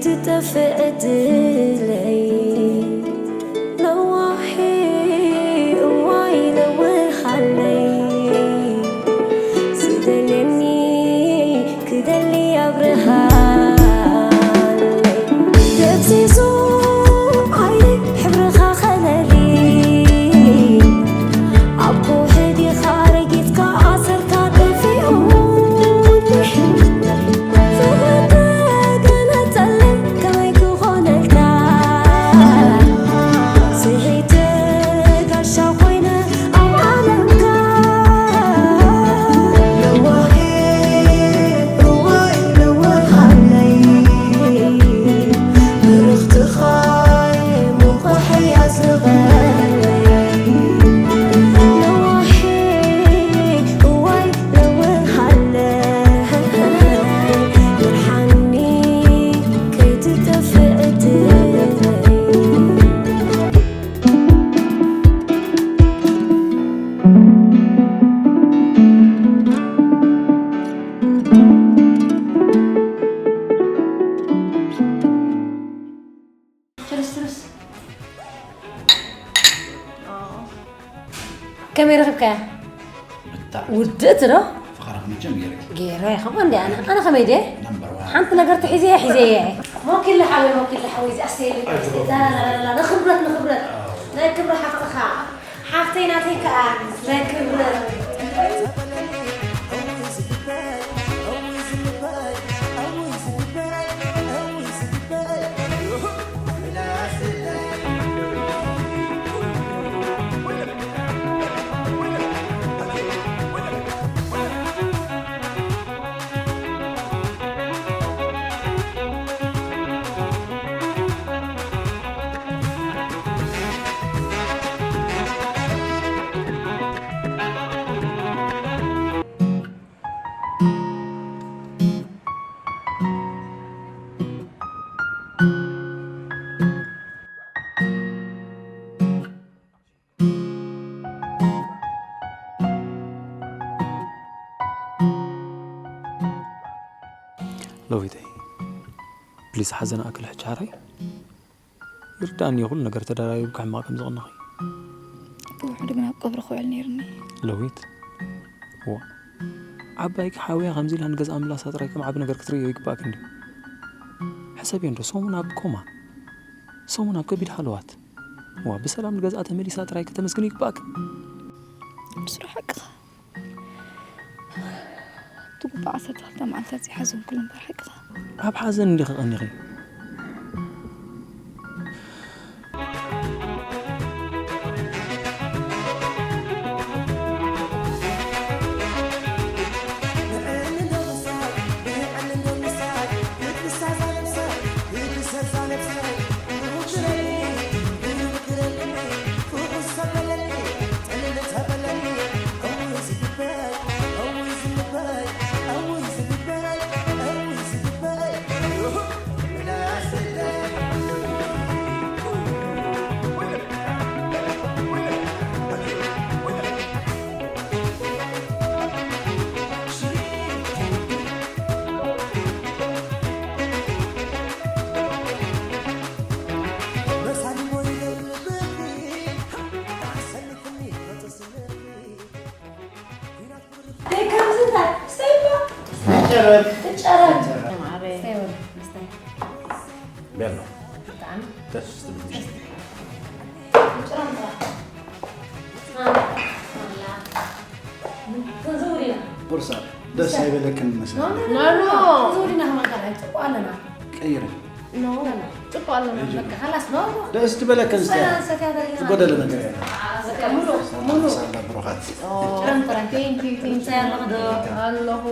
ትጠፍእ ዕድለይ ለዋሂ እዋይ ለውሃለይ ዝደልየኒ ክደሊ ኣብርሃለይ ደብዚዙ ዓይነይ ሕብርኻ ከለሊ ኣብ ከውሒ ዲኻ ረጊጽካ ኣሰርካ ጠፊኡኒ ፍቕሪ ተገነጸለይ ከመይ ክኾነልካ ስሒተ ጋሻ ኮይነ ኣብ ዓለምካ ለዋሂ እዋይ ለዋሃለይ ብርኽትኻ ከመይ ረኺብካያ? ብጣዕሚ ውድእቲ ዶ? ፍቕርኺ መቸም ገይረ። ገይረ፣ ከምኡ እንዲ ኣነ። ኣነ ከመይ ድየ? ነምበር ዋን። ሓንቲ ነገር ተሒዘ እየ፣ ሒዘ እየ። ሞኪለ ሓወይ፣ ሞኪለ ሓወይ፣ እዚ ኣስተየሊ፣ ኣስተየሊ፣ ላላላላ፣ ንኽብረት፣ ንኽብረት። ናይ ክብሪ ሓፍትኻ። ሓፍተይ ናተይ ከኣ፣ ናይ ክብረት። ሎቪተይ፣ ፕሊስ፣ ሓዘን ኣክል ሕጂ ሓራይ ይርዳእኒ እዩ፣ ኩሉ ነገር ተደራሪቡ ክሕመቕ ከም ዝቕንኺ። ብውሕዱ ግን ኣብ ቀብሪ ክውዕል ነይርኒ። ሎቪት፣ ዋ፣ ዓባይኪ ሓውያ ከምዚ ኢላ ንገዝኣ ምላሳ ጥራይ ከም ዓቢ ነገር ክትርእዮ ይግባእኪ እንድዩ። ሕሰብዮ እንዶ፣ ሰሙን ኣብ ኮማ፣ ሰሙን ኣብ ከቢድ ሃለዋት። ዋ፣ ብሰላም ንገዝኣ ተመሊሳ ጥራይ ከተመስግኒ ይግባእኪ። ንሱ ዶ ሓቅኻ? ትጉባእ ዓሰርተ ክልተ መዓልታት ዘይሓዘንኩሉ እምበር ሓቅኻ። ኣብ ሓዘን እንዲኺ ቀኒኺ። ቁርሳ ደስ ኣይበለክን መስለኒ። ቀይረ ደስ ትበለክን። ዝጎደለ ነገር የለን። ኣለኹ።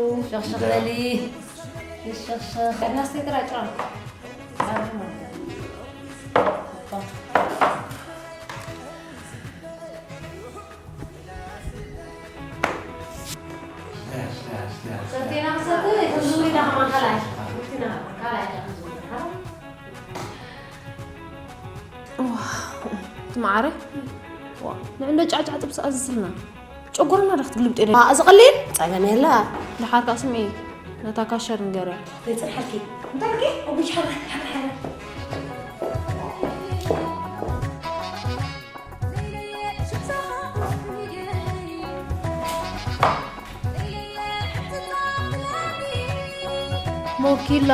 ማዓረ ማዓረ ንዕንዶ ጫዕጫዕ ጥብሲ ኣዝዝልና ጨጎራና ዶ ክትግልብጥ ኢለ እዚ ቀሊል ጸገም የለ። ድሓር ከኣ ስምዒ ነታ ካሸር ንገርያ። ዘይጽንሓልኪ እንታይ ብልኪ? እጉሽ ሓራ፣ ሓራ፣ ሓራ። ሞኪላ።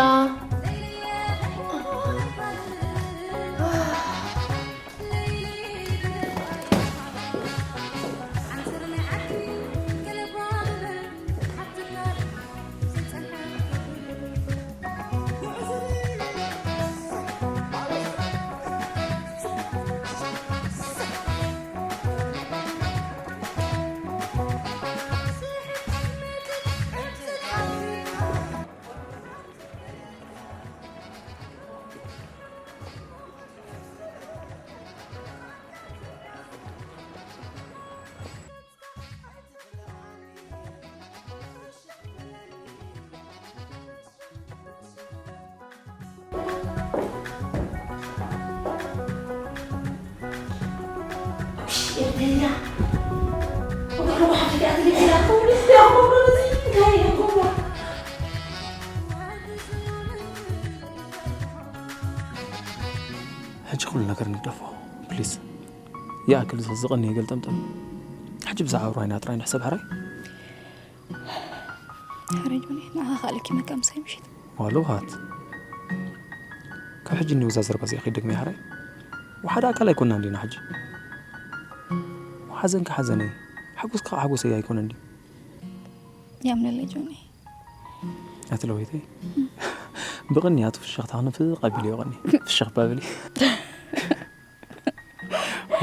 ሕጂ ኩሉ ነገር ንግደፎ ፕሊዝ። ይኣክል እዚ ዝቐንየ ገልጠምጠም። ሕጂ ብዛዕባ ሩባይና ጥራይ ንሕሰብ ሕራይ። ሕራይ ጆኒ፣ ንዓኻ ከኣ ለኪመካ ምሳይ ምሽት። ዋሎ ሃት። ካብ ሕጂ እኒው እዛ ዘረባ እዚኣ ከይደግመያ ሕራይ። ወሓደ ኣካል ኣይኮንና እንዲና ሕጂ። ሓዘንካ ሓዘነይ፣ ሓጎስካ ሓጎሰይ ኣይኮነ እንዲ። ያምነለይ ጆኒ። ኣቲ ለወይተይ፣ ብቕንያቱ ፍሽኽታ ክንፍቕ ኣቢልዮ ቐኒ። ፍሽኽ ባብሊ።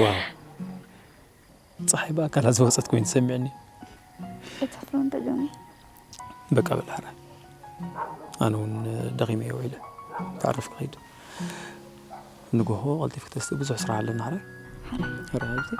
ዋው። ጸሓይ ብኣካላ ዝወጸት ኮይኑ ተሰሚዕኒ። እታ ፍሮንተ ጆኒ። በቃ በል ሓራ። ኣነ እውን ደኺመ እየ ውዒለ። ከዕርፍ ክኸይድ። ንጎሆ ቀልጢፍ ክተስቲ ብዙሕ ስራሕ ኣለና ሓራ። ሓራ። ሓራ ሓብቲ።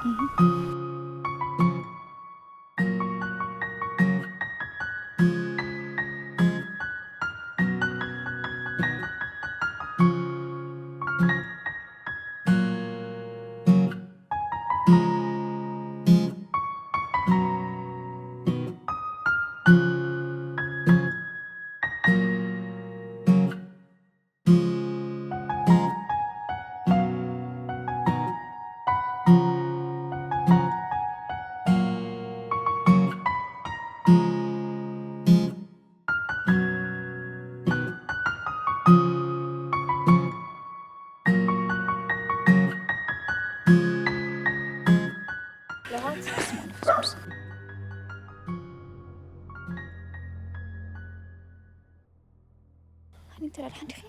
ሓኒ እንተ ደኣ ሓንዲኺ?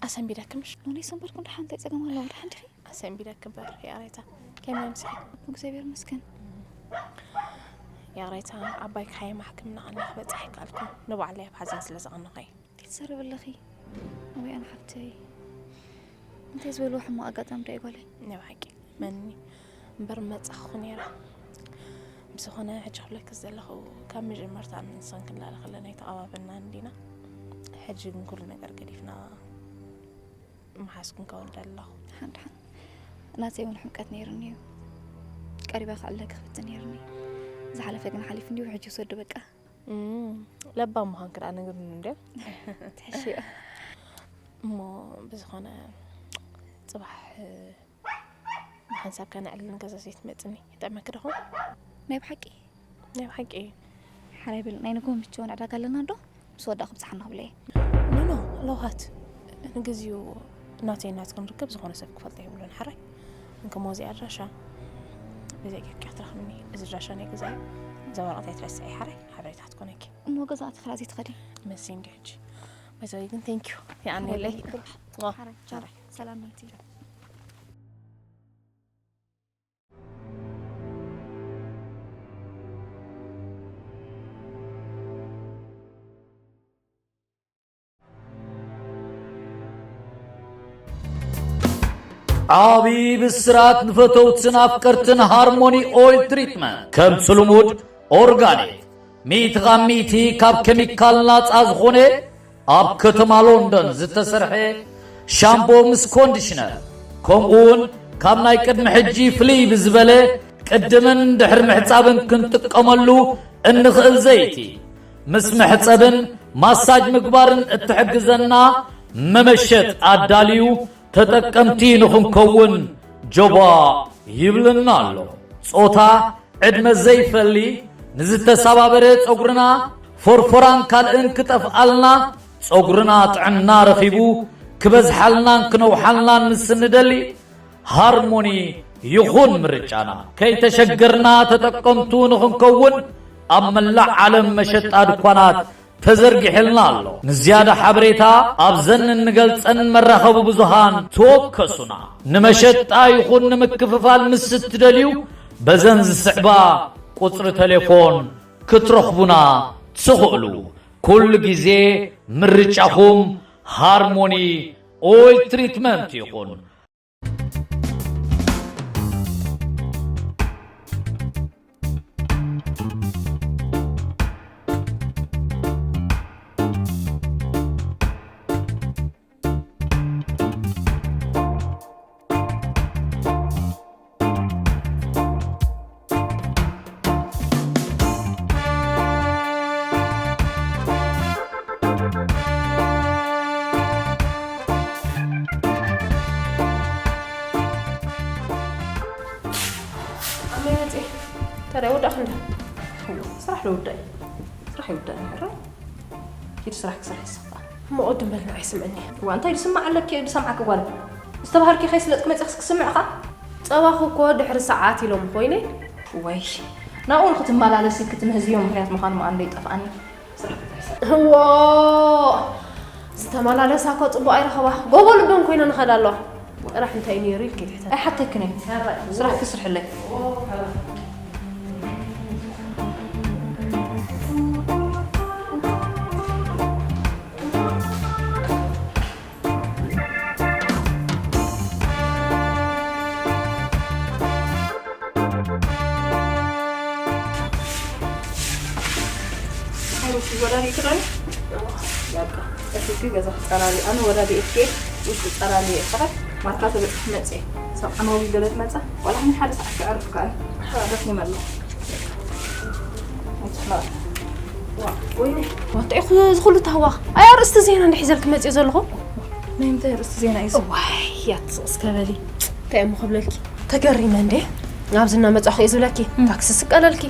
ኣሰንቢደክምሽ? ኖኖ ይሰንበርኩ እንዳ ሓንቲ ጸገም ኣለዎ፣ ደሓን ዲኺ? ኣሰንቢደክ እምበር፣ ያሬታ። ከመይ ኣምሲኺ? እግዚኣብሔር ይመስገን። ያሬታ፣ ኣባይ ካየማ ሕክምና ቀኒኹ ክበጽሕ ኣይከኣልኩን። ንባዕለይ ኣብ ሓዘን ስለ ዘቐነኹ እየ። እንታይ ትዛረቢ ኣለኺ? ወይ ኣነ ሓፍተይ። እንታይ ዝበልዎ ሕማቕ ኣጋጣሚ ዶ እዩ ጓለይ? ናይ ብሓቂ። መኒ እምበር መጻኹ ነይረ። ብዝኾነ፣ ሕጂ ክብለኪ ዘለኹ፣ ካብ መጀመርታ ኣነ ንስኽን ክንላለ ከለና ኣይተቐባበልናን እንዲና። ሕጂ ግን ኩሉ ነገር ገዲፍና ምሓዝኩን ከወልድ ኣለኹ። ደሓን፣ ደሓን። ናተይ እውን ሕምቀት ነይሩኒ እዩ። ቀሪበ ከዕልለኪ ክፍትን ነይሩኒ። ዝሓለፈ ግን ሓሊፉ እንዲሁ፣ ሕጂ ውሰዱ በቃ። እም፣ ለባም ምዃንኪ ደኣ ነግርኒ እንድዮ። ትሕሽዮ። እሞ ብዝኾነ፣ ጽባሕ ንሓንሳብ ከነዕልል ገዛ ዘይትመጽኒ ይጥዕመኪ ዶ ኾን? ናይ ብሓቂ? ናይ ብሓቂ እዩ። ሓራይ ብል፣ ናይ ንግሆ ምችውን ዕዳጋ ኣለና ዶ? ምስ ወዳእኩ ብጽሓና ክብለ እየ። ኖ፣ ኖ፣ ለውሃት። ንግዚኡ ናተይ ናትክን ርክብ ዝኾነ ሰብ ክፈልጦ የብሉን ሓራይ። እንከሞ እዚ ኣድራሻ በዚ ጌርኪ ክትረኽብኒ። እዚ ኣድራሻ ናይ ገዛ እዩ። እዛ ወረቐት ኣይትረስዒ ሓራይ። ሓበሬታ ክትኮነኪ። እሞ ገዛ ኣትኽላ ዘይትኸዲ? መሲ እንዲ ሕጂ። ባይ ዘ ወይ ግን ቴንክ ዩ። ይኣነለይ። ሓራይ፣ ዋ፣ ሓራይ፣ ቻው። ሓራይ። ሰላም ነቲ። ዓቢ ብስራት ንፈተውትን ኣፍቀርትን ሃርሞኒ ኦይል ትሪትመንት። ከምቲ ልሙድ ኦርጋኒክ፣ ሚእቲ ካብ ሚእቲ ካብ ኬሚካል ናጻ ዝኾነ፣ ኣብ ከተማ ሎንደን ዝተሰርሐ ሻምቦ ምስ ኮንዲሽነር፣ ከምኡ እውን ካብ ናይ ቅድሚ ሕጂ ፍልይ ብዝበለ ቅድምን ድሕሪ ምሕጻብን ክንጥቀመሉ እንኽእል ዘይቲ፣ ምስ መሕጸብን ማሳጅ ምግባርን እትሕግዘና መመሸጥ ኣዳልዩ ተጠቀምቲ ንኽንከውን ጆባ ይብለና ኣሎ። ጾታ፣ ዕድመ ዘይፈሊ፣ ንዝተሰባበረ ጸጉርና፣ ፎርፎራን ካልእን ክጠፍኣልና፣ ጸጉርና ጥዕና ረኺቡ ክበዝሓልናን ክነውሓልናን ምስ እንደሊ፣ ሃርሞኒ ይኹን ምርጫና። ከይተሸገርና ተጠቀምቱ ንኽንከውን ኣብ መላእ ዓለም መሸጣ ድኳናት ተዘርጊሕልና ኣሎ። ንዝያዳ ሓበሬታ ኣብዘን እንገልጸን መራኸቢ ብዙሃን ተወከሱና። ንመሸጣ ይኹን ንምክፍፋል ምስ እትደልዩ በዘን ዝስዕባ ቁጽሪ ቴሌፎን ክትረኽቡና ትኽእሉ። ኩሉ ግዜ ምርጫኹም ሃርሞኒ ኦይል ትሪትመንት ይኹን። ኣመይ መፅእ? ታዲያ ወዳእኺ እንዳ? እዋ፣ ስራሕ ዶ ውዳእ እዩ? ስራሕ ይውዳእ እዩ፣ ሕራይ። ኪድ ስራሕ ክሰርሕ ይስኽፋ። እሞ ቅድም በል ንዓይ ስምዕኒ። እዋ፣ እንታይ ዝስማዕ ኣለኪ? ዝሰምዓኪ ጓል። ዝተባህልኪ ከይስለጥኩ መፂኽስ ክስምዕኻ? ፀባኹ እኮ ድሕሪ ሰዓት ኢሎም ኮይነ። ወይ፣ ናብኡ ንክትመላለሲ ክትምህዝዮም ምኽንያት ምዃኑ ምኣን ዶ ይጠፍኣኒ? ስራሕ ክትሕሰብ። እዎ፣ ዝተመላለሳ እኮ ፅቡቕ ኣይረኸባ። ጎቦ ልበን ኮይነን ይኸዳ ኣለዋ። ጥራሕ እንታይ ነይሩ ኢልኪ ትሕተ። ኣይሓተክን እየ። ሕራይ። ስራሕ ክስርሕለይ። ሓይሽ ወዳዲ ክዳን በቃ እቲ ገዛ ክጸራሪ ኣነ ወዳዲ እፍኬ ውሽጢ ጸራሪ እፈረት ማርካ ተበጽሕ መጽ ሰብ ዓማዊ ገለ መጻ ቆላሕኒ ሓደ ሰዓት ክዕርፍ ከኣል ሓረፍ ይመሎ ወይኔ ወጥዒ ዝኹሉ ታህዋኽ ኣይ ኣርእስቲ ዜና እንድሕ ዘልክ መጽእ ዘለኹ ናይ ምንታይ ኣርእስቲ ዜና እዩ እዚ? እዋይ ያት እስከ በሊ እንታይ እሞ ክብለልኪ ተገሪመ እንዴ ናብዚ እናመጻኹ እየ ዝብለኪ ታክሲ ስቀለልኪ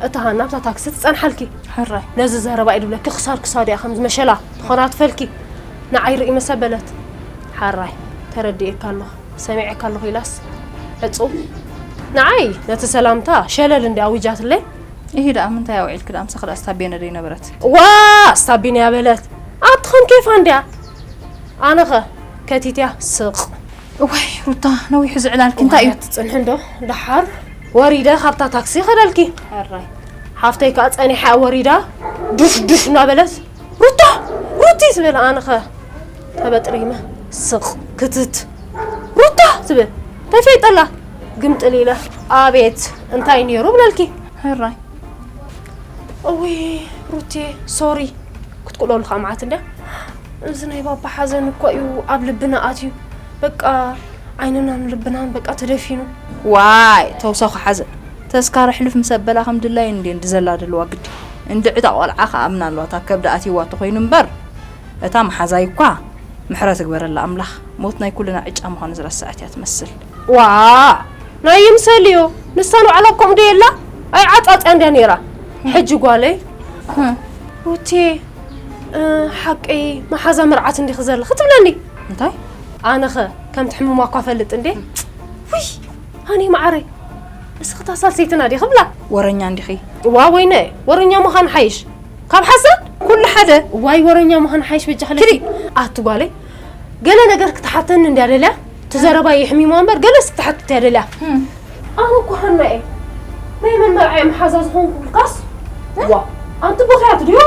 እታ ሃና ኣብታ ታክሲ ትጸንሓልኪ ሕራይ ነዚ ዘረባ እዩ ድብለኪ ክሳድ ክሳድ እያ ከም ዝመሸላ ትኾናትፈልኪ ንዓይ ርኢ መሰበለት ሓራይ ተረዲኤካ ኣለኹ ሰሚዐካ ኣለኹ ኢላስ ዕጹ ንዓይ ነቲ ሰላምታ ሸለል እንዲ ኣዊጃትለይ እሂ ደኣ ምንታይ ኣውዒልኪ ደኣ ምሳኺ ደኣ ስታቤነ ዶ ይነበረት ዋ ስታቢነ እያ በለት ኣትኸም ኬፋ እንድያ ኣነኸ ከቲትያ ስቕ እዋይ ሩታ ነዊሑ ዝዕላልኪ እንታይ እዩ ትጽንሒ እንዶ ደሓር ወሪደ ካብታ ታክሲ ከደልኪ ሓራይ ሓፍተይ ከኣ ጸኒሓ ወሪዳ ዱሽ ዱሽ እናበለት ሩታ ሩቲ ትብል ኣነኸ ተበጥሪመ ስቕ ክትት ሩታ ትብል ተፈይጠላ ግምጥል ኢለ ኣቤት እንታይ ነይሩ ብለልኪ ሕራይ እውይ ሩቴ ሶሪ ክትቅለሉ ከዓ መዓት እንድያ እዚ ናይ ባባ ሓዘን እኮ እዩ ኣብ ልብና ኣትዩ በቃ ዓይንናን ልብናን በቃ ተደፊኑ ዋይ ተውሳኺ ሓዘን ተስካሪ ሕሉፍ ምስ ኣበላ ከም ድላዩ እንድየን ድዘላ ደለዋ ግዲ እንድዒ እታ ቆልዓ ከኣ ኣብና ኣለዋ እታ ከብዲ ኣትይዋ ተኾይኑ እምበር እታ መሓዛይ እኳ ምሕረት ይግበረላ ኣምላኽ ሞት ናይ ኩልና ዕጫ ምዃኑ ዝረስዐት እያ ትመስል ዋ ናይ ይምሰል እዩ ንሳ ንባዕላ ከምኡ ዶ የላ ኣይዓጻጽያ እንድያ ነይራ ሕጂ ጓለይ ሩቴ ሓቀይ መሓዛ መርዓት እንዲኺ ዘለኺ ትብለኒ እንታይ ኣነኸ ከም ትሕምማ እኳ ፈልጥ እንዴ ውይ ኣነ መዓረይ ንስኺ እታ ሳልሰይትና ዲኺ ብላ ወረኛ እንዲኺ ዋ ወይነ ወረኛ ምዃን ሓይሽ ካብ ሓሳድ ኩሉ ሓደ ዋይ ወረኛ ምዃን ሓይሽ በጃ ክለኪ ኣቲ ጓለይ ገለ ነገር ክትሓተኒ እንድያ ደልያ ትዘረባ የሕሚማ እምበር ገለስ ክትሓትት እያ ደልያ ኣነ እኮ ሃና እየ ናይ መን መርዓ እየ መሓዛ ዝኾንኩ ኢልካስ ዋ ኣንቲ በኽያት ድዮ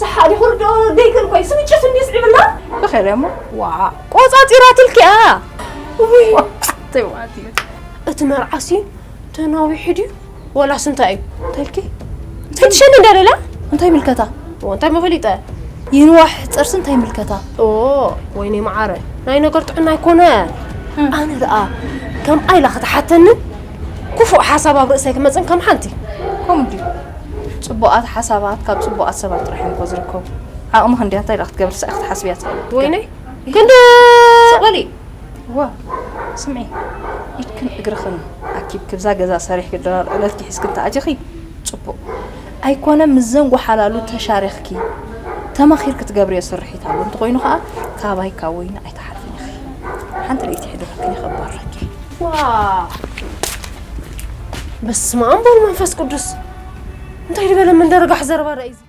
ሰሓ ዲኹ ርድኦ ደይክእል ኮይ ስምጭት እንዲ ስዒብላ በኸለ እሞ ዋ ቆጻጺራትልኪ እያ ተዋቲ እቲ መርዓሲ ተናዊሑ ድዩ ወላስ እንታይ እዩ እንታይ ኢልኪ ትፈትሸኒ እንዳ ደላ እንታይ ምልከታ እንታይ መፈሊጠ ይንዋሕ ሕፀርሲ እንታይ ምልከታ ኦ ወይኔ መዓረ ናይ ነገር ጥዕና ኣይኮነ ኣነ ደኣ ከም ኣይላ ክትሓተኒ ክፉእ ሓሳብ ኣብ ርእሰይ ክመፅን ከም ሓንቲ ከምኡ ድዩ ፅቡቓት ሓሳባት ካብ ፅቡቓት ሰባት ጥራሕ እዮም እኮ ዝርከቡ ዓቕሚ ክንዲያ እንታይ ኢላ ክትገብር ሳኢ ክትሓስብያ ትኽእል ወይነይ ክንዲ ስቕ በሊ። ዋ፣ ስምዒ፣ ኢድክን እግርኽን ኣኪብኪ ብዛ ገዛ ሰሪሕኪ ድራር ዕለትኪ ሒዝኪ እንተኣቲኺ ጽቡቕ። ኣይኮነ ምስ ዘን ጓሓላሉ ተሻሪኽኪ ተማኺርኪ ትገብርዮ ስርሒት ኣሎ። እንተኾይኑ ኸኣ ካባይ ካብ ወይኒ ኣይትሓልፍን ኢኺ። ሓንቲ ለይቲ የሕድረክን እየ፣ ከባረኪ። ዋ፣ በስመ ኣብ ወወልድ ወመንፈስ ቅዱስ። እንታይ ዝበለ መንደርጋሕ ዘረባ ደኣ እዩ እዚ?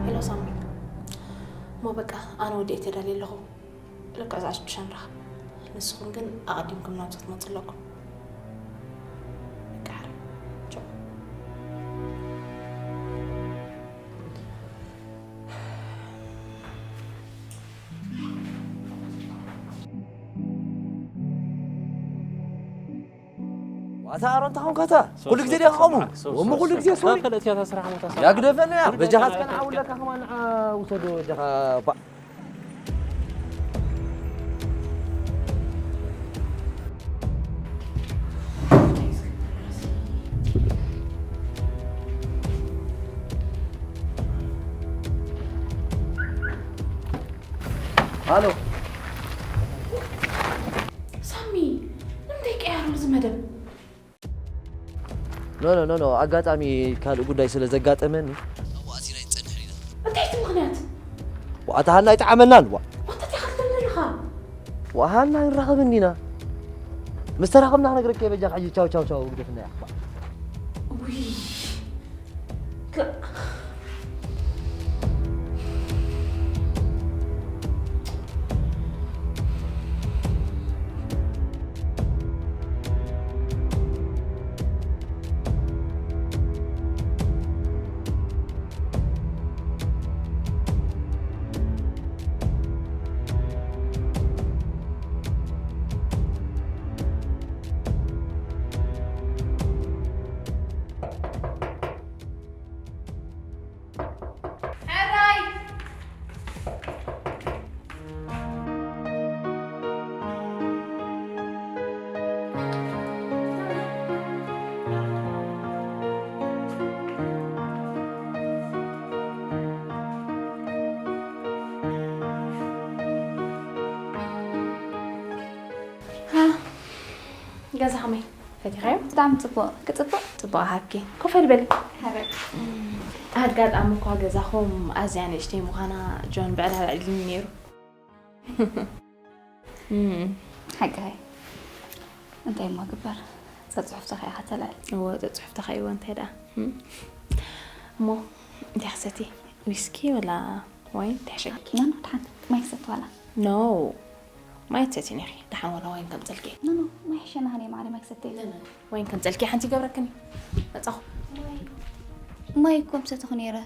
ሄሎ ሳሚ፣ እሞ በቃ ኣነ ወዲኤ ተዳልየ ኣለኹ። ልክዕ ሰዓት ሽዱሽተ ንራኸብ። ንስኹም ግን ኣቐዲምኩም ናብዚ ክትመጹ ኣለኩም። በቃ ሕራይ። ቻው። ዋታ ኣሮን ተኾንካታ? ኩሉ ግዜ ዲኻ ከምኡ? እሞ ኩሉ ግዜ ሶሪ። ካልእ እቲያታ ስራሕ መታ ስራሕ። ያግደፈና ያ። በጃኻ እስከ ንዓውለካ ከማን ንዓ ውሰዶ በጃኻ። ባ- ሃሎ። ሳሚ፣ ንምንታይ ቀያሩ እዚ መደብ? ኖ፣ ኖ፣ ኖ፣ ኖ፣ ኣጋጣሚ ካልእ ጉዳይ ስለ ዘጋጠመኒ። ኣብኡ ኣቲና ኣይንጸንሕን ኢና። እንታይ እቲ ምኽንያት? ዋእ፣ ኣታ ሃና ኣይጠዓመናን፣ ዋእ። ዋእ፣ እንታይ ኢኻ ትብል ዘለኻ? ዋእ፣ ሃና ንራኸብን ኢና። ምስ ተራኸብና ክነግረኪ እየ፣ በጃኻ ሕጂ ቻው፣ ቻው፣ ቻው፣ ግደፍና እያ። ዋእ። ውይ። ገዛ ከመይ? ፈቲኻዮ? ብጣዕሚ ጽቡቕ። ክጽብቕ? ጽቡቕ ሃብኪ። ኮፍ በሊ በሊ። ሓረግ። ኣጋጣሚ እኳ ገዛኹም ኣዝያ ንእሽተይ ምዃና ጆን ብዕዳዳ ኢሉኒ ነይሩ። እም። ሓቂ። እንታይ እሞ ግበር? ጸጽሑፍ ተኸኢኻ ተልዕል። እወ፣ ጸጽሑፍ ተኸኢዎ እንታይ ደኣ? እም። እሞ እንታይ ክሰቲ? ዊስኪ ወላ ዋይን? እንታይ ይሕሸኪ? ኖ፣ ኖ፣ ደሓን። ማይ ክሰቲ ዋላ? ኖ። ማይ ትሰትይን ኢኺ። ደሓን ዋላ ዋይን ከምጽልኪ። ኖ፣ ኖ፣ ማይ ይሕሸና ሃኒ ማዕረ ማይ ክሰቲ። ኖ፣ ኖ። ዋይን ከምጽልኪ ሓንቲ ይገብረክን እዩ። መጻኹ። ማይ እኮ ምሰተኹ ነይረ።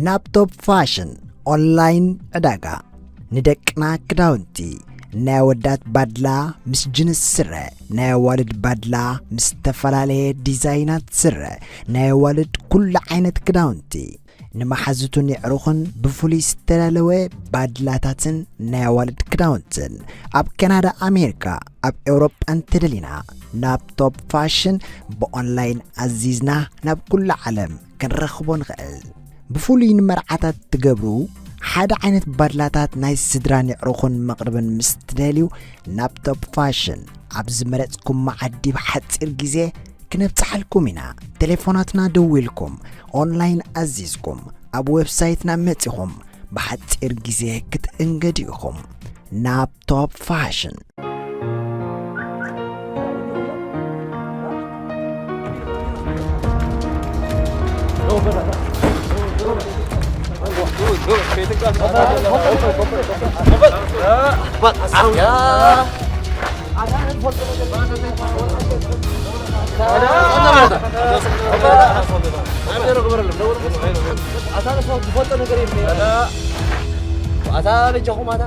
ናብ ቶፕ ፋሽን ኦንላይን ዕዳጋ ንደቅና ክዳውንቲ፣ ናይ ኣወዳት ባድላ ምስ ጅንስ ስረ፣ ናይ ኣዋልድ ባድላ ምስ ዝተፈላለየ ዲዛይናት ስረ፣ ናይ ኣዋልድ ኩሉ ዓይነት ክዳውንቲ፣ ንመሓዙትን የዕሩኽን ብፍሉይ ዝተዳለወ ባድላታትን ናይ ኣዋልድ ክዳውንትን ኣብ ካናዳ፣ ኣሜሪካ፣ ኣብ ኤውሮጳ እንተደሊና ናብ ቶፕ ፋሽን ብኦንላይን ኣዚዝና ናብ ኩሉ ዓለም ክንረኽቦ ንኽእል። ብፍሉይ ንመርዓታት ትገብሩ ሓደ ዓይነት ባድላታት ናይ ስድራን የዕሩኽን መቕርብን ምስ ትደልዩ ናብ ቶፕ ፋሽን ኣብ ዝመረጽኩም መዓዲ ብሓጺር ግዜ ክነብጽሓልኩም ኢና። ቴሌፎናትና ደዊልኩም፣ ኦንላይን ኣዚዝኩም፣ ኣብ ዌብሳይትና መጺኹም ብሓጺር ግዜ ክትእንገዱ ኢኹም። ናብ ቶፕ ፋሽን። ኣታ በጃኹም ኣታ።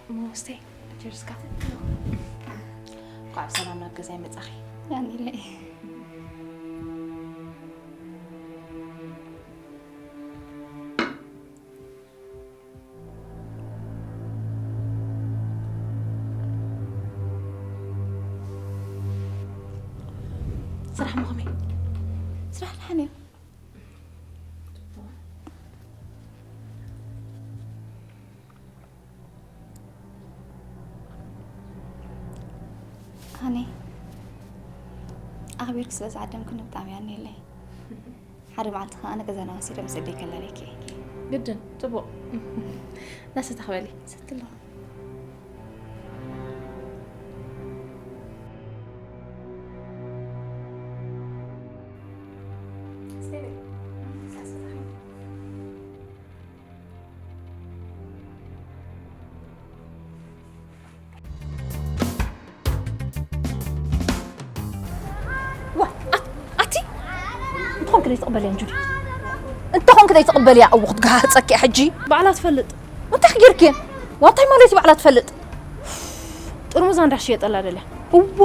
እሞ እስቴ፣ ጀርስካ። እንኳዕ ብሰላም ናብ ገዛይ መጻኺ። ያኒለይ። ስራሕ እሞ ከመይ? ስራሕ ደሓን እዩ። ሃኒ፣ ኣኽቢርኪ ስለ ዝዓደምክኒ ብጣዕሚ ኣንየለይ። ሓደ መዓልቲ ከኣ ኣነ ገዛና ወሲደ ምስ ኣደይ ከላልየኪ እየ። ግድን፣ ጽቡቕ። ናሰ ተኽበሊ። ሰቲ ኣለኹ። ዋ፣ ኣት-፣ ኣቲ እንተኾንክ ዘይትቕበልያ እንጁ። እንተኾንክ ዘይትቕበልያ፣ እው ክትገሃህጸኪ ሕጂ። ባዕላ ትፈልጥ። እንታይ ክጌርክየን? ዋ፣ እንታይ ማለት እዩ ባዕላ ትፈልጥ? ጥርሙዛ እንዳ ሽየጠላ ደልያ። እዎ፣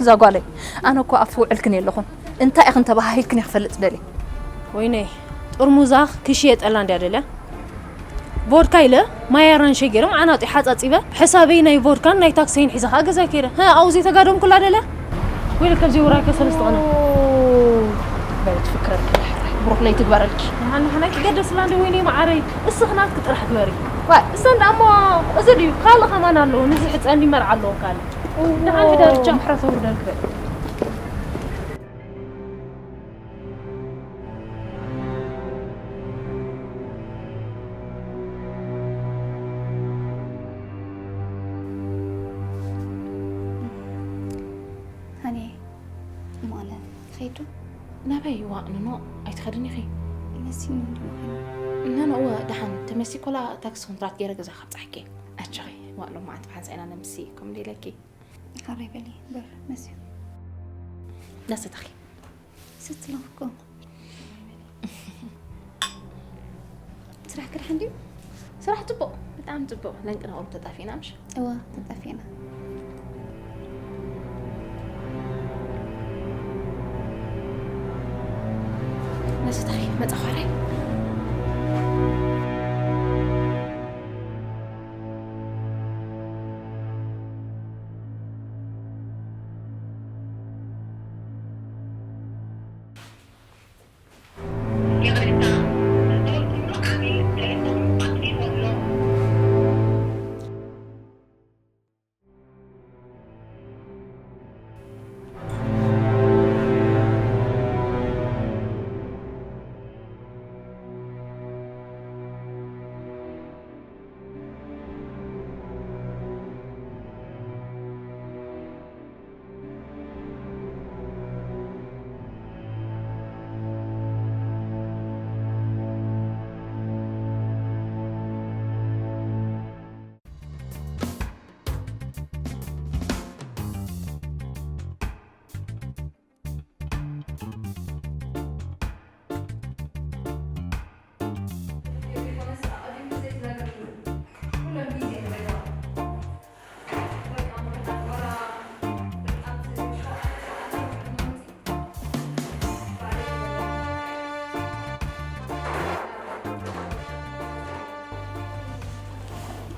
እዛ ጓለይ፣ ኣነ እኮ ኣፍ ውዕልክን የለኹን። እንታይ ኢኽን ተባሃሂልክን እየ ክፈልጥ ደልየ። ወይነይ፣ ጥርሙዛ ክሽየጠላ እንድያ ደልያ። ቮድካ ኢለ ማይ ኣራንሸ ገይሮም ዓናጢ ሓጻጺበ፣ ሕሳበይ ናይ ቮድካን ናይ ታክሰይን ሒዘ ኸኣ ገዛይ ከይደ። ሀ፣ ኣብኡ ዘይተጋደምኩላ ደልያ? ወይለ፣ ካብዚ ውራይ ከ ሰለስተ ቀና። በል ትፍክረልኪ፣ ብሩኽ ለይቲ ግበረልኪ። ንሓ-፣ ንሓ-፣ ናይ ትገደስላ እንዲ ወይነይ መዓረይ፣ እስኺ ናትኪ ጥራሕ ግበሪ። ዋይ። እሰን ደኣ እሞ፣ እዚ ድዩ? ካልእ ከማን ኣለዎ፣ ንዚ ሕጸ እንዲ መርዓ ኣለዎ ካልእ። እዎ፣ ደሓን ሕደሪ፣ ቻው። ምሕረት ኣውርደልኪ በል። ሃኒ፣ እሞ ኣነ ክኸይድ ዶ? ናበይ? ዋእ፣ ኖኖ፣ ኣይትኸድን ኢኺ። መሲኒ እንዲ ምዃኑ። ኖኖ፣ እወ፣ ደሓን ተመሲኮላ ታክሲ ኮንትራት ገይረ ገዛ ካብጽሓኪ። ኣጆኺ፣ ዋእ፣ ሎማዓንቲ ብሓንሳእ ኢና ነምሲ፣ ከምኡ ኢለኪ። ሓራይ በሊ፣ በር፣ መስዩ። ናሰ ተኺ። ሰቲ ኣለኹ እኮ። ስራሕ ክድሓን ድዩ? ስራሕ ጽቡቕ። ብጣዕሚ ጽቡቕ። ለንቅነቕሉ ተጣፊእና ምሽ? እወ፣ ተጣፊእና። ነስታይ መጻ ኾረይ። ይቕሬታ፣ ዝተወሰኑ ዓሚል ቴሌኮም ኣጥፊእዎ ኣሎ።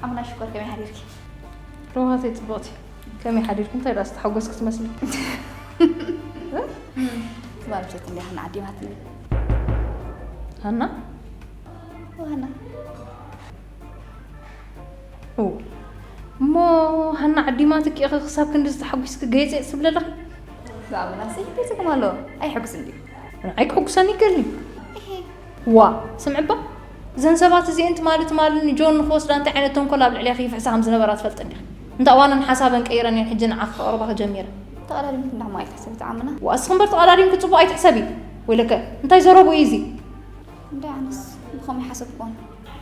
ሓሙና ሽኮር ከመይ ሓዲርኪ? ሮሃተይ ጽቡቕቲ። ከመይ ሓዲርኩም? እንታይ ደኣ ዝተሓጎስኪ ትመስሊ? ትማል ምሸት እንዲያ ሃና ዓዲማትኒ። ሃና? ሃና። ኦ፣ እሞ ሃና ዓዲማትኪ ኢኺ ክሳብ ክንድዚ ተሓጒስኪ ገይጸ ትብሊ ኣለኺ? ብኣምላኽ ዘይገይጽኩም ኣሎ። ኣይሕጉስ እንድዩ። ንዓይ ክሕጉሰኒ ይከልኒ። እሄ። ዋ፣ ስምዕባ፣ እዘን ሰባት እዚኤን ትማሊ ትማሊ ንጆን ንኽወስዳ እንታይ ዓይነት ተንኮል ኣብ ልዕሌኺ ይፍሕሳ ከም ዝነበራ ትፈልጢ እንዲኺ። እንተ እዋነን ሓሳበን ቀይረን እየን ሕጂ ንዓኺ ከቕርባኺ ጀሚረን። ተቐዳዲምኪ እንዳ ሕማቕ ኣይትሕሰቢ፣ ተዓምና። ዋ፣ እስኺ እምበር ተቐዳዲምኪ ጽቡቕ ኣይትሕሰቢ። ወይለከ፣ እንታይ ዘረቡ እዩ እዚ? እንዳ ኣነስ ብኸምኡ ይሓሰብኩን።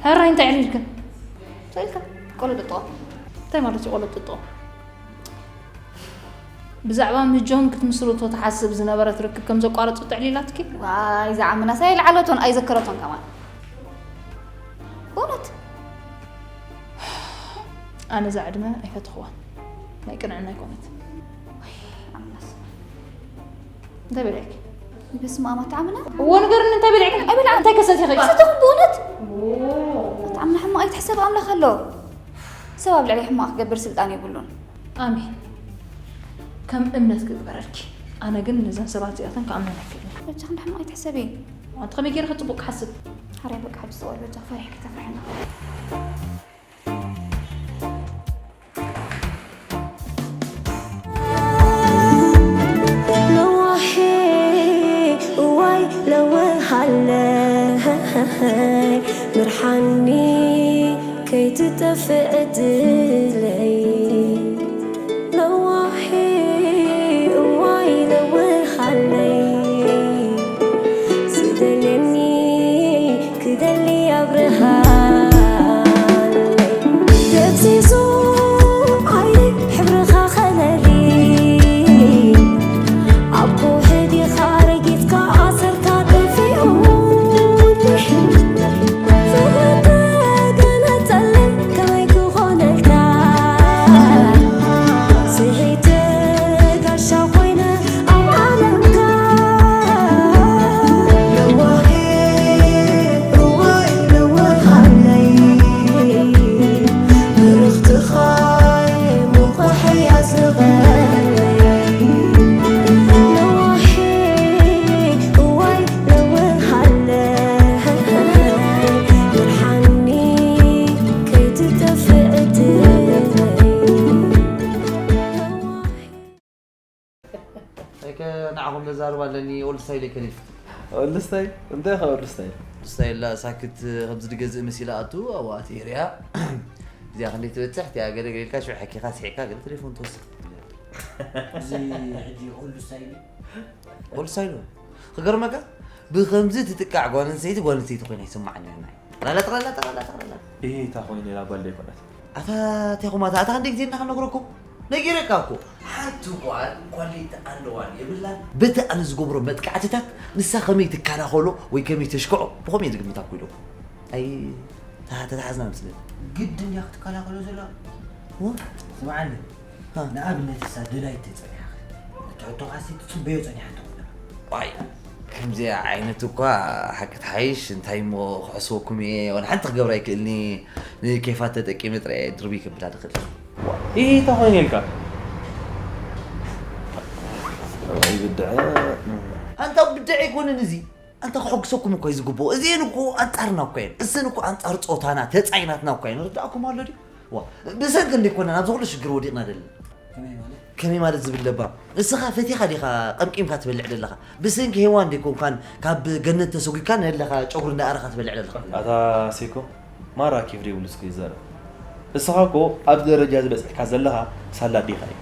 ሕራይ እንታይ ዕሊልክን? ትልካ ቆሎ ጥጥቆ። እንታይ ማለት እዩ ቆሎ ጥጥቆ? ብዛዕባ ምስ ጆን ክትምስርቶ ትሓስብ ዝነበረት ርክብ ከም ዘቋረጹ ተዕሊላትኪ? ዋይ፣ እዛ ዓምናስ ኣይልዓለቶን ኣይዘከረቶን ከማን። ብእውነት? ኣነ እዛ ዕድመ ኣይፈተኽዋን። ናይ ቅንዕና ኣይኮነት። ዋይ፣ ዓምናስ። እንታይ በሊዕኪ? በስመ ኣብ ኣታ ዓምና። እዎ ንገርኒ፣ እንታይ በሊዕኪ? ኣይበላዕን። እንታይ ከሰቲኺ? ሰተኹም ብእውነት? ኣታ ዓምና ሕማቕ ኣይትሕሰብ፣ ኣምላኽ ኣሎ። ሰብ ኣብ ልዕሊ ሕማቕ ክገብር ስልጣን የብሉን። ኣሜን። ከም እምነት ክግበረልኪ። ኣነ ግን ነዘን ሰባት እዚኣተን ክኣምነን ኣይክእልን። በጃኺ እንዳ ሕማቕ ኣይትሕሰቢ። ኣንቲ ከመይ ገይረ ክጽቡቕ ክሓስብ? ሓራይ በቃ ሕጂ ስቕ በል በጃኺ፣ ፈሪሕኪ ተፍርሕና። ለዋሄ እዋይ ለውሃለይ ምርሓኒ ከይትጠፍእ ዕድለይ። ለዋሄ እዋይ ለውሃለይ ዝደልየኒ ክደሊ ኣብርሃለይ። ደብዚዙ ዓይኒ ሕብርኻ ከለሊ ኣብ ከውሒ ዲኻ ረጊጽካ ኣሰርካ ጠፊኡ ፍቕሪ ተገነጸለይ ከመይ ክኾነልካ ስሒተ ጋሻ ኮይነ ኣብ ዓለምካ ለዋሄ እዋይ ለዋሃለይ ብርኽትኻ ሙቐሐይ ኣስርቐለይ ለዋሄ እዋይ ለዋሃለይ ብርሃኒ ከይትጠፍእ ዕድለይ። ኣይከ ንዓኹም ነዛርባ ኣለኒ። ኦልድ ስታይል ኣይከሊፍ። ኦልድ ስታይል? እንታይ ኢኻ ኦልድ ስታይል? ኦልድ ስታይል ላ ሳክት ከምዚ ድገዝእ መሲላ ኣቱ ኣብኡ ኣትየ ሪኣ። እዚኣ ክንደይ ትበጽሕ እቲኣ ገለ ገለ ኢልካ ሽዑ ሓኪኻ ስሒቕካ ገለ ቴሌፎን ትወስድ። እዚ ሕጂ ኦልድ ስታይል እዩ። ኦልድ ስታይል እዩ። ክገርመካ ብኸምዚ ትጥቃዕ ጓል ኣንስተይቲ ጓል ኣንስተይቲ ኮይና ይስምዓኒ። ጠቕላላ ጠቕላላ ጠቕላላ ጠቕላላ። ይሄ እታ ኮይነ ኢላ ጓል ዶ ኣይኮነት? ኣታ ቴኹማታ ኣታ ክንደይ ግዜ እና ክነግረኩም ነጊረካ እኮ ሓንቲ ጓል ኳሊቲ ኣለዋን የብላን በቲ ኣነ ዝገብሮ መጥቃዕትታት ንሳ ከመይ ትከላኸሎ ወይ ከመይ ተሽክዖ ብኸምኡ እየ ዝግምታ እኮ ኢሎም ኣይ ተተሓዝና መስለኒ ግድን ድያ ክትከላኸሎ ዘላ? ወ? ስምዓኒ፣ ሃ። ንኣብነት እሳ ደላይት ተጸኒሓ፣ ንትሕቶኻሲ ትጽበዮ ጸኒሓ እንተኾይና። ዋይ፣ ከምዚኣ ዓይነት እኳ ሓቂ ትሓይሽ፣ እንታይ እሞ ክሕስወኩም እየ፣ ዋላ ሓንቲ ክገብራ ኣይክእልኒ፣ ንኬፋት ተጠቂመ ጥራይ እየ ድርብይ ከብላ ድኽእል። ይህ ተኾይነ ኢልካ። ኣይ ብድዐ። ኣንታ ብድዐ ኣይኮነን እዚ። ኣንታ ከሐጉሰኩም እኮ እዩ ዝግብኦ። እዚኤን እኮ ኣንጻርና እኮ እየን። እሰን እኮ ኣንጻር ጾታና፣ ተጻይናትና እኮ እየን። ርዳእኩም ኣሎ ድዩ? ዋ፣ ብሰንኪ እንዲ ኮና ናብዚ ኩሉ ሽግር ወዲቕና ደለና። ከመይ ማለት? ከመይ ማለት ዝብል ለባ? ንስኻ ፈቲኻ ዲኻ ቀምቂምካ ትበልዕ ደለኻ? ብሰንኪ ሄዋን ዲኮንካን ካብ ገነት ተሰጒግካ ነለኻ ጨጉሪ እንዳኣረኻ ትበልዕ ደለኻ? ኣታ ሴኮ፣ ማራ ኬፍ ደይብሉ እስከ ይዛረብ። እስኻ እኮ ኣብዚ ደረጃ ዝበጽሕካ ዘለኻ ሳላ ኣዴኻ እዩ።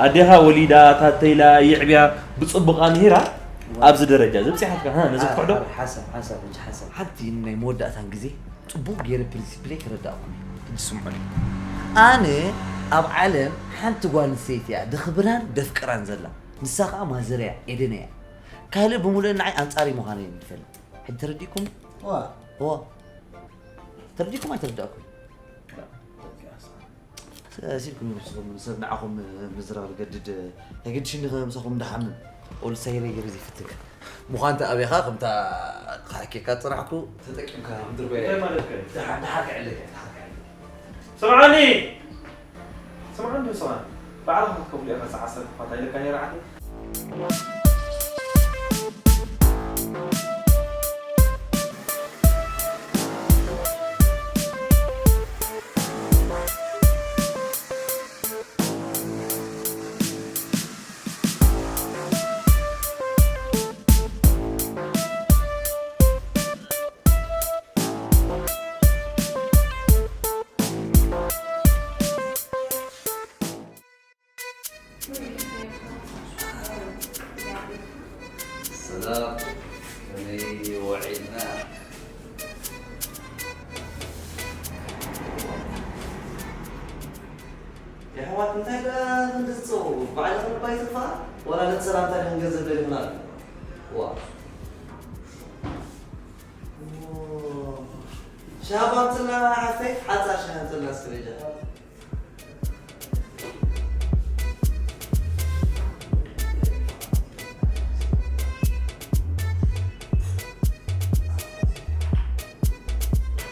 ኣዴኻ ወሊዳ፣ ታተይላ፣ ይዕብያ፣ ብጽቡቕ ኣምሂራ ኣብዚ ደረጃ ዘብጺሓትካ፣ ሃ፣ ነዚ ክትክሕዶ? ሓሳብ፣ ሓሳብ፣ እንጂ ሓሳብ። ሓንቲ ናይ መወዳእታን ግዜ ጽቡቕ ገይረ ፕሪንሲፕለይ ክረዳእኩም እየ። ሕጂ ስምዑኒ። ኣነ ኣብ ዓለም ሓንቲ ጓል ኣንስተይቲ እያ ደኽብራን ደፍቅራን ዘላ። ንሳ ኸኣ ማዘር እያ፣ ኤደን እያ። ካልእ ብምሉእ ንዓይ ኣንጻረይ ምዃነይ እየ ዝፈልጥ። ሕጂ ተረዲእኩም? ዋ። ዋ። ተረዲእኩም ኣይተረዳእኩም? ሲልኩም ንስኹም ሰብ ንዓኹም ምዝራብ ገድድ፣ ተገድሽኒ ከምሳኹም እንዳሓምም። ኦል ሳይረይ ገይሩ ዘይፍትንካ። ምዃንታ ኣበኻ ከምታ ክሓኬካ ጽናሕኩ ተጠቂምካ ምድርበያ። እንታይ ማለት ከ? ደሓ-፣ ደሓር ክዕለካ፣ ደሓር ክዕለካ። ስምዓኒ! ስምዓኒ፣ ስምዓኒ። ባዕልኻ ክትከፍሎ ኢኻ፣ ሰዓት ዓሰርተ ክፋታ ኢለካ ነይረ ዓዲ። ሰላም፣ ከመይ ውዒልና? የሕዋት፣ እንታይ ደኣ ክንዲ ዝጸው? ባዕልኽን እባ ኣይትጥፋኣ? ዋላ ነቲ ሰላምታ ዲኽን ገንዘብ ደሊኽና? ዋ። ሻባ ኣምጽልና ሓፍተይ፣ ሓጻር ሻሂ ኣምጽልና እስከ በጃ።